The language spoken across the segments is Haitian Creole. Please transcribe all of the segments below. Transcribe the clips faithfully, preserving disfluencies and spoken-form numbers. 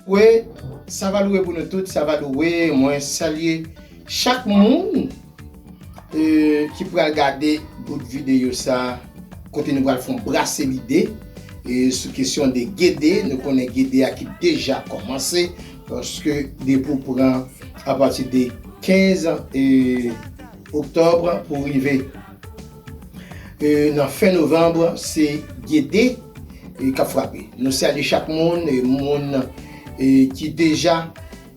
Wi, sa va louwe pou nou tout, sa va louwe. Mwen salye chak moun e, ki pral gade bout videyo sa, kote nou pral fè yon brase lide e, sou kesyon de Gede. Nou konnen Gede a ki deja kòmanse, paske depi w pran apati de kenz e, oktòb pou rive e, nan fen novanm, se Gede e, k ap frape. Nou salye chak moun, e, moun e, ki deja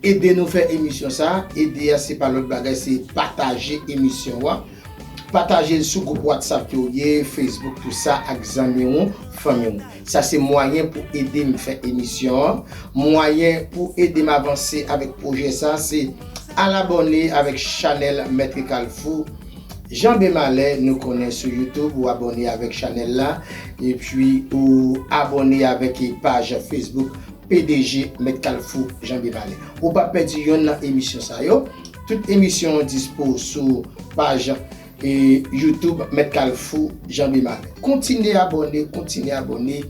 ede nou fè emisyon sa. Ede a se pa lòt bagay, se pataje emisyon an. Pataje l sou gwoup WhatsApp ke w ye, Facebook, tout sa, ak zanmi w, fanmi w. Sa se mwayen pou ede m fè emisyon an. Mwayen pou ede m avanse avèk pwojè sa, se al abòne avèk chanèl Mèt Kalfou Janbe Malè, nou konnen sou YouTube, ou abòne avèk chanèl la, epi ou abòne avèk paj Facebook P D G Mèt Kalfou Janbe Malè. Ou p ap pèdi yonn nan emisyon sa yo. Tout emisyon an dispo sou paj e, YouTube Mèt Kalfou Janbe Malè. Kontinye abòne, kontinye abòne,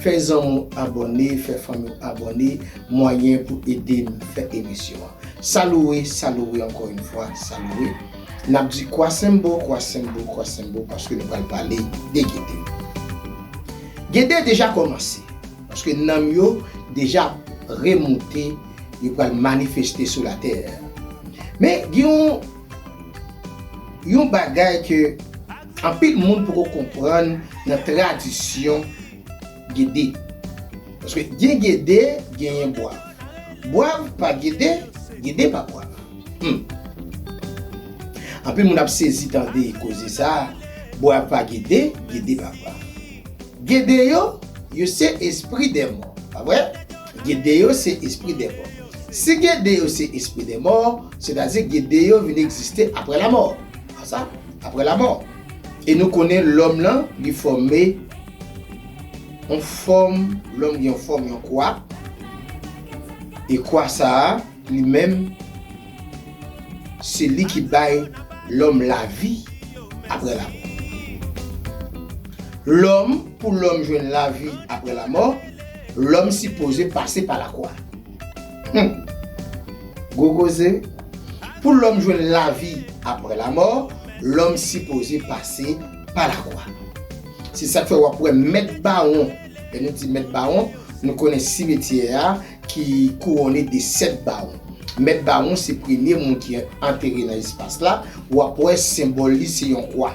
fè zanmi w abòne, fè fanmi w abòne, mwayen pou ede m fè emisyon an. Sa louwe, sa louwe ankò yon fwa, sa louwe. N ap di kwasenbo, kwasenbo, kwasenbo, paske nou pral pale de Gede. Gede deja kòmanse, paske nanm yo deja remoute, yo pral manifeste sou latè. Men gen yon, yon bagay ke anpil moun poko konprann nan tradisyon Gede. Paske gen Gede, genyen Bwav. Bwav pa Gede, Gede pa Bwav. Hmm. Anpil moun ap sezi tande koze sa, Bwav pa Gede, Gede pa Bwav. Gede yo, yo se espri dè mò, pa vre? Gede yo se espri dè mò. Si Gede yo se espri dè mò, sètadi Gede yo vin egziste apre lamò. Pa sa? Apre lamò. E nou konnen lòm lan, li fòme yon fòm, lòm gen yon fòm, yon kwa. E kwa sa a, li menm, se li ki bay lòm lavi apre lamò. Lòm, pou lòm jwenn lavi apre lamò, lòm sipoze pase pa lakwa. Hmm. Gwo koze. Pou lòm jwenn lavi apre lamò, lòm sipoze pase pa lakwa. Se sa k fè w ap wè mèt bawon. Lè nou di mèt bawon, nou konnen simetyè a ki kouwone de sèt bawon. Mèt bawon se premye moun ki antere nan espas la. W ap wè senbòl li se yon kwa.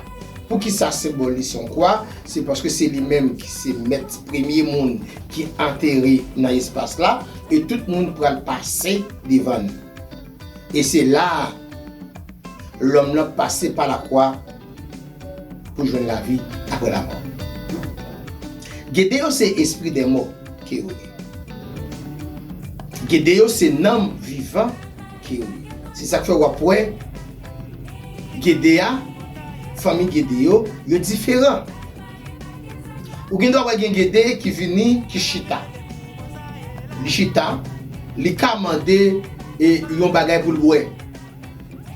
Poukisa senbòl li se yon kwa? Se paske se li menm ki se mèt, premye moun ki antere nan espas la, e tout moun pral pase devan li. E se la a lòm nan pase pa lakwa pou jwenn lavi apre lamò. Gede yo se espri dè mò ke yo ye. Gede yo se nanm vivan ke yo ye. Se sa k fè w ap wè Gede a, fanmi Gede yo, yo diferan. Ou gen dwa wè gen Gede ki vini, ki chita. Li chita, li ka mande e, yon bagay pou l bwè.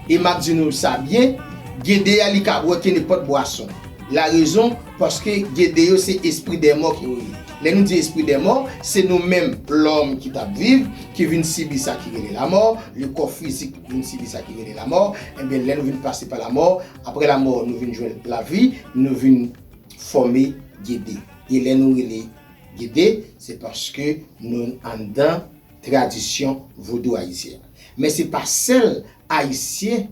E m ap di nou sa byen, Gede a li ka bwè kenenpòt bwason. Larezon, paske Gede yo se espri dè mò ke yo ye. Lè nou di espri dè mò, se nou menm, lòm ki t ap viv, ki vin sibi sa ki rele lamò, le kò fizik vin sibi sa ki rele lamò. Ebyen, lè nou vin pase pa lamò, apre lamò, nou vin jwenn lavi, nou vin fòme Gede. E lè nou rele Gede, se paske nou anndan tradisyon vodou ayisyen. Men se pa sèl Ayisyen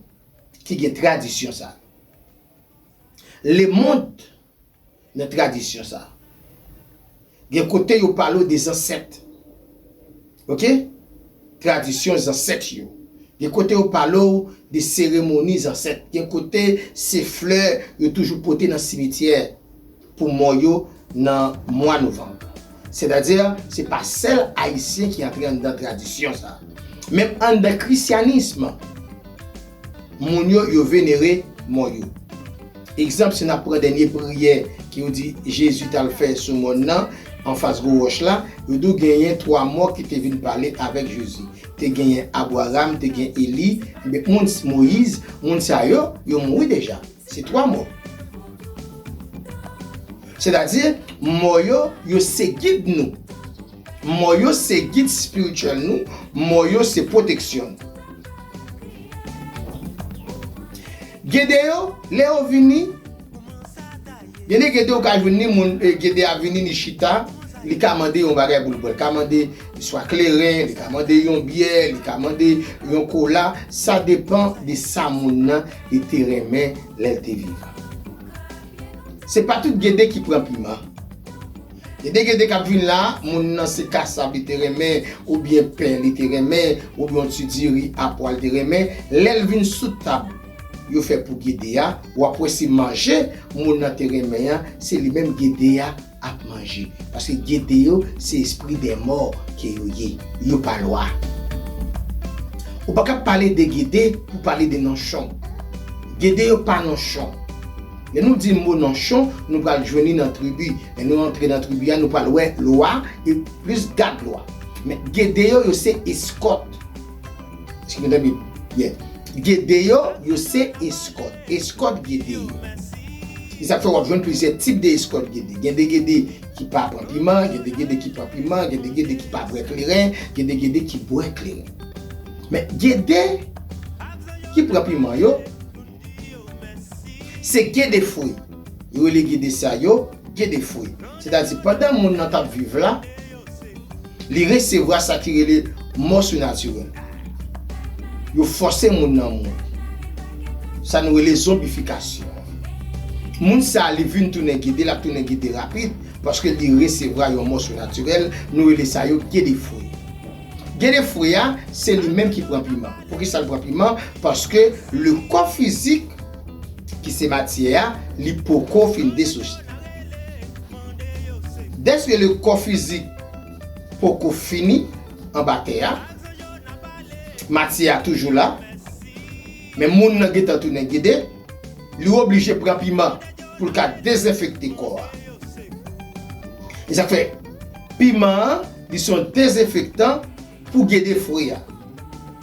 ki gen tradisyon sa. Lemonn nan tradisyon sa. Gen kote yo pale w de zansèt. Oke? Tradisyon zansèt yo. Gen kote yo pale w de seremoni zansèt. Gen kote se flè yo toujou pote nan simityè pou mò yo nan mwa novanm. Sètadi, se pa sèl Ayisyen ki antre anndan tradisyon sa. Menm anndan krisyanis, moun yo, yo venere mò yo. Egzanp, si n ap pran dènye priyè ke yo di Jezi t al fè sou mòn nan, anfas gwo wòch la, yo di w genyen twa mò ki te vin pale avèk Jezi. Te genyen Abraram, te gen Eli, men moun, Moyiz, moun sa yo, yo mouri deja. Se twa mò. Sètadi, mò yo, yo se gid nou. Mò yo se gid espirityèl nou, mò yo se pwoteksyon nou. Gede yo, lè yo vini, gen de gede ou ka jwenn ni moun, e, gede a vini, ni chita, li ka mande yon bagay pou l bwè, li ka mande swa kleren, li ka mande yon byè, li ka mande yon kola, sa depann de sa moun nan li te renmen lè l te vivan. Se pa tout gede ki pran piman. Gen de gede k ap vin la, moun nan se kasab li te renmen, oubyen pen li te renmen, oubyen yon ti diri a pwa li te renmen. Lè l vin sou tab yo fè pou gede a, w ap wè se manje moun nan te renmen an, se li menm gede a ap manje. Paske gede yo, se espri dè mò ke yo ye. Yo pa lwa. Ou pa ka pale de gede pou pale de nanchon. Gede yo pa nanchon. Lè nou di mo nanchon, nou pral jwenn li nan tribi. Lè nou antre nan tribi a, nou pral wè lwa e plis gad lwa. Men gede yo, yo se eskòt. Èske nou tande byen? Gede yo, yo se eskòt. Eskòt gede yo. Se sa k fè w ap jwenn plizyè tip de eskòt gede. Gen de gede ki pa pran piman, gen de gede ki pran piman, gen de gede ki pa bwè kleren, gen de gede ki bwè kleren. Men gede ki pran piman yo, se gede fwe. Yo rele gede sa yo gede fwe. Sètadi, pandan moun nan t ap viv la, li resevwa sa ki rele mò sinatirèl. Yo fòse moun nan mouri. Sa nou rele zonbifikasyon. Moun sa a, li vin tounen gede, l ap tounen gede rapid, paske li resevwa yon mò sinatirèl, nou rele sa yo gede fwe. Gede fwe a, se li menm ki pran piman. Poukisa l pran piman? Paske le kò fizik, ki se matyè a, li poko fin desosye. Dèske le kò fizik poko fini anba tè a, matyè a toujou la, men moun nan gentan tounen gede, li oblije pran piman pou l ka dezenfekte kò a. E sa k fè piman an, li se yon dezenfektan pou gede fwe a.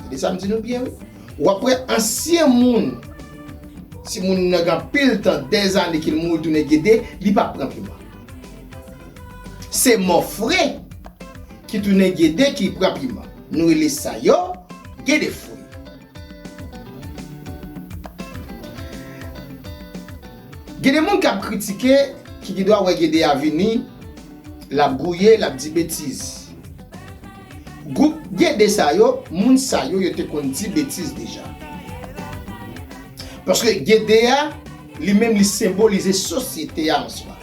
Tande sa m di nou byen, wi. W ap wè ansyen moun, si moun nan gen anpil tan, dèzane ke l mouri tounen gede, li p ap pran piman. Se mò fre ki tounen gede ki pran piman. Nou rele sa yo gede fre. Gen de moun k ap kritike, ki gendwa wè gede a vini, l ap gouye, l ap di betiz. Gwoup gede sa yo, moun sa yo, yo te konn di betiz deja. Paske gede a, li menm, li senbolize sosyete a an swa.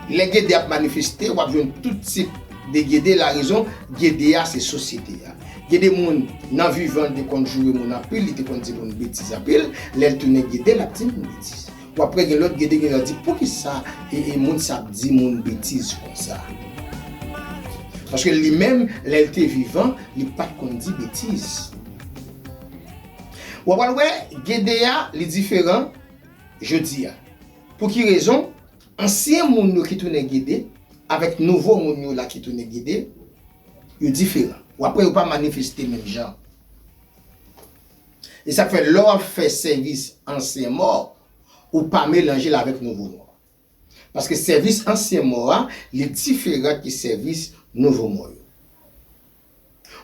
Lè gede ap manifeste, w ap jwenn tout tip de gede, larezon, gede a se sosyete a. Gen de moun, nan vivan, li te konn joure moun anpil, li te konn di moun betiz anpil, lè l tounen gede, l ap di moun betiz. W ap wè gen lòt gede, gen lòt di, poukisa e, e moun sa ap di moun betiz konsa? Paske li menm, lè l te vivan, li pa t konn di betiz. W ap al wè, gede a, li diferan jodi a. Pou ki rezon? Ansyen moun yo ki tounen gede, avèk nouvo moun yo la ki tounen gede, yo diferan. W ap wè yo pa manifeste menm jan. E sa k fè lè w ap fè sèvis ansyen mò, ou pa melanje l avèk nouvo mò. Paske sèvis ansyen mò a, li diferan ki sèvis nouvo mò yo.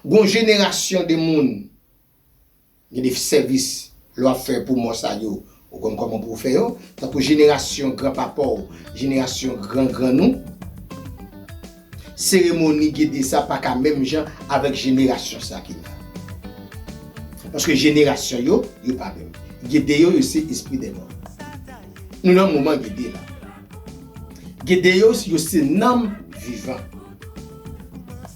Gon jenerasyon de moun, gen de sèvis lè w ap fè pou mò sa yo, ou konn kòman pou w fè yo, tankou jenerasyon granpapa w, jenerasyon grangrann ou, seremoni gede sa pa ka menm jan avèk jenerasyon sa ki la. Paske jenerasyon yo, yo pa menm. Gede yo, yo se espri dè mò. Nou nan moman gede la. Gede yo, yo se nanm vivan.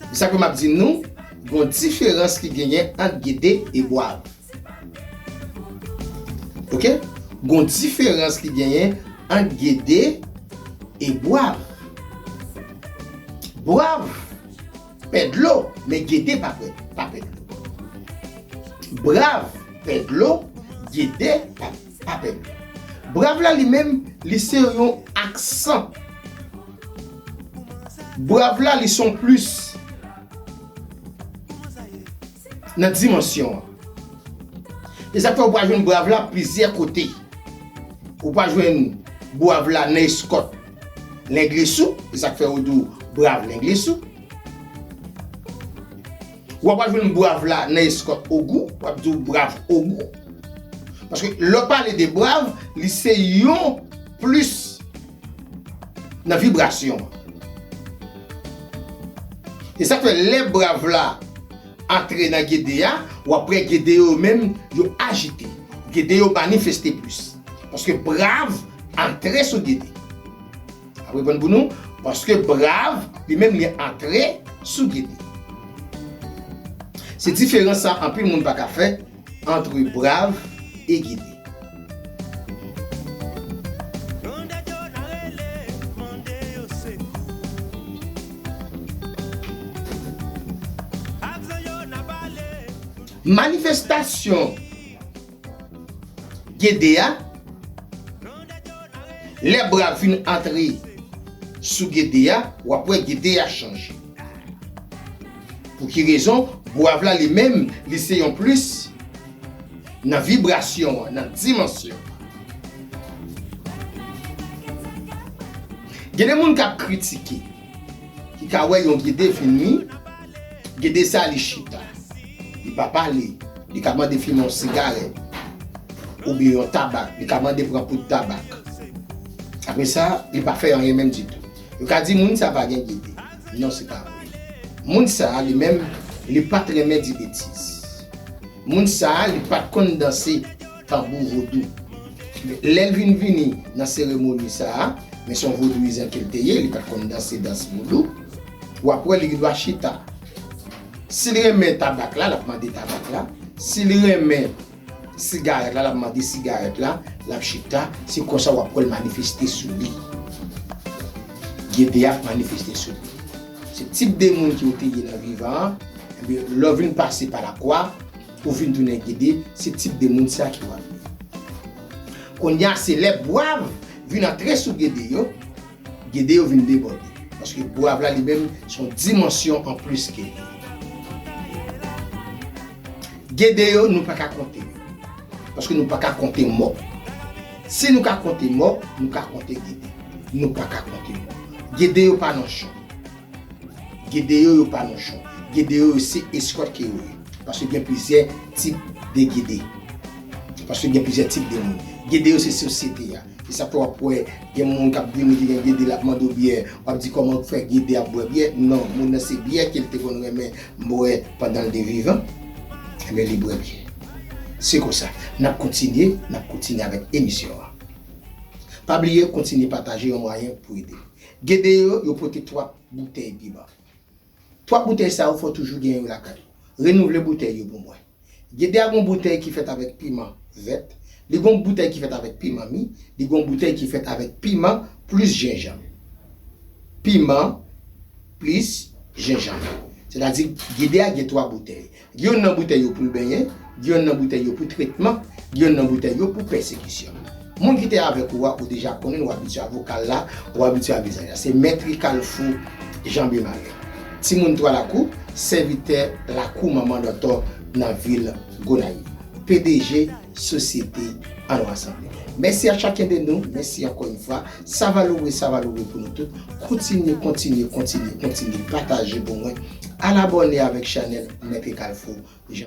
Se sa ke m ap di nou, gon diferans ki genyen ant gede e bwav. Oke? Gon diferans ki genyen ant gede e bwav. Bwav pè dlo, men gede pa pè, pa pè dlo. Bwav pè dlo, gede pa, pa pè dlo. Bwav la li menm, li se yon aksan. Bwav la, li se yon plis nan dimansyon an. E sa k fè ou pa jwenn bwav la plizyè kote. Ou pa jwenn bwav la nan eskòt lenglesou, e sa k fè yo di w bwav lenglesou. W ap al jwenn Brav la nan eskòt Ogou, w ap di w Brav Ogou. Paske lè w pale de Brav, li se yon plis nan vibrasyon an. E sa k fè lè Brav la antre nan Gede a, w ap wè Gede yo menm, yo ajite. Gede yo manifeste plis. Paske Brav antre sou Gede. Ap reponn pou nou, paske Brav, li menm, li antre sou Gede. Se diferans sa anpil moun pa ka fè ant Brav e Gede. Manifestasyon Gede a, lè Brav vin antre sou Gede a, w ap wè Gede a chanje. Pou ki rezon? Brav la li menm, li se yon plis nan vibrasyon an, nan dimansyon an. Gen de moun k ap kritike, ki ka wè yon Gede vini, Gede sa li chita, li pa pale, li ka mande fimen yon sigarèt, oubyen yon tabak, li ka mande pran poud tabak. Apre sa, li pa fè anyen menm ditou. Yo ka di moun sa pa gen Gede. Non, se pa vre. Moun sa, li menm, li pa t renmen di betiz. Moun sa a, li pa t konn danse tanbou vodou. Lè l vin vini nan seremoni sa a, men se yon vodouyizan ke l te ye, li pa t konn danse dans vodou. W ap wè li gen dwa chita. Si l renmen tabak la, l ap mande tabak la. Si l renmen sigarèt la, l ap mande sigarèt la, l ap chita. Se konsa w ap wè l manifeste sou li. Gede ap manifeste sou li. Se tip de moun ke w te ye nan vivan an, ebyen, lè w vin pase pa lakwa, ou vin tounen Gede, se tip de moun sa ki w ap ye. Kounye a, se lè Brav vin antre sou Gede yo, Gede yo vin debòde. Paske Brav la li menm, se yon dimansyon anplis ke li. Gede yo, nou pa ka konte yo. Paske nou pa ka konte mò. Si nou ka konte mò, nou ka konte Gede. Nou pa ka konte mò. Gede yo pa nonchon. Gede yo, yo pa nonchon. Gede yo, yo se eskòt ke yo ye. Paske gen plizyè tip de Gede. Paske gen plizyè tip de moun. Gede yo se sosyete a. Se sa k fè w ap wè gen moun k ap vini ki gen Gede, l ap mande w byè. W ap di kòman w fè Gede ap bwè byè. Non, moun nan se byè ke l te konn renmen bwè pandan l te vivan. Ebyen, li bwè byè. Se konsa. N ap kontinye, n ap kontinye avèk emisyon an. Pa bliye, kontinye pataje yon mwayen pou ede. Gede yo, yo pote twa boutèy piman. Twa boutèy sa yo fò toujou gen yo lakay ou. Renouvle boutèy yo pou mwen. Gede a gon boutèy ki fèt avèk piman vèt, li gon boutèy ki fèt avèk piman mi, li gon boutèy ki fèt avèk piman plis jenjanm. Piman plis jenjanm. Sètadi, Gede a gen twa boutèy. Gen youn nan boutèy yo pou l benyen, gen youn nan boutèy yo pou tretman, gen youn nan boutèy yo pou pèsekisyon. Moun ki te avèk ou a, ou deja konnen, ou abitye a vokal la, ou abitye a vizaj la. Se Mèt Kalfou Janbe Malè. Timoun Twa Lakou, sèvitè lakou Manman Dòtò nan vil Gonayiv. P D G Sosyete Ann Rasanble. Mèsi a chacun de nous, mèsi ankò yon fwa. Sa va louvrir, sa va louvrir pou nou tout. Kontinye, kontinye, kontinye, kontinye pataje pou mwen. Al abòne avèk chanèl Mèt Kalfou Jan.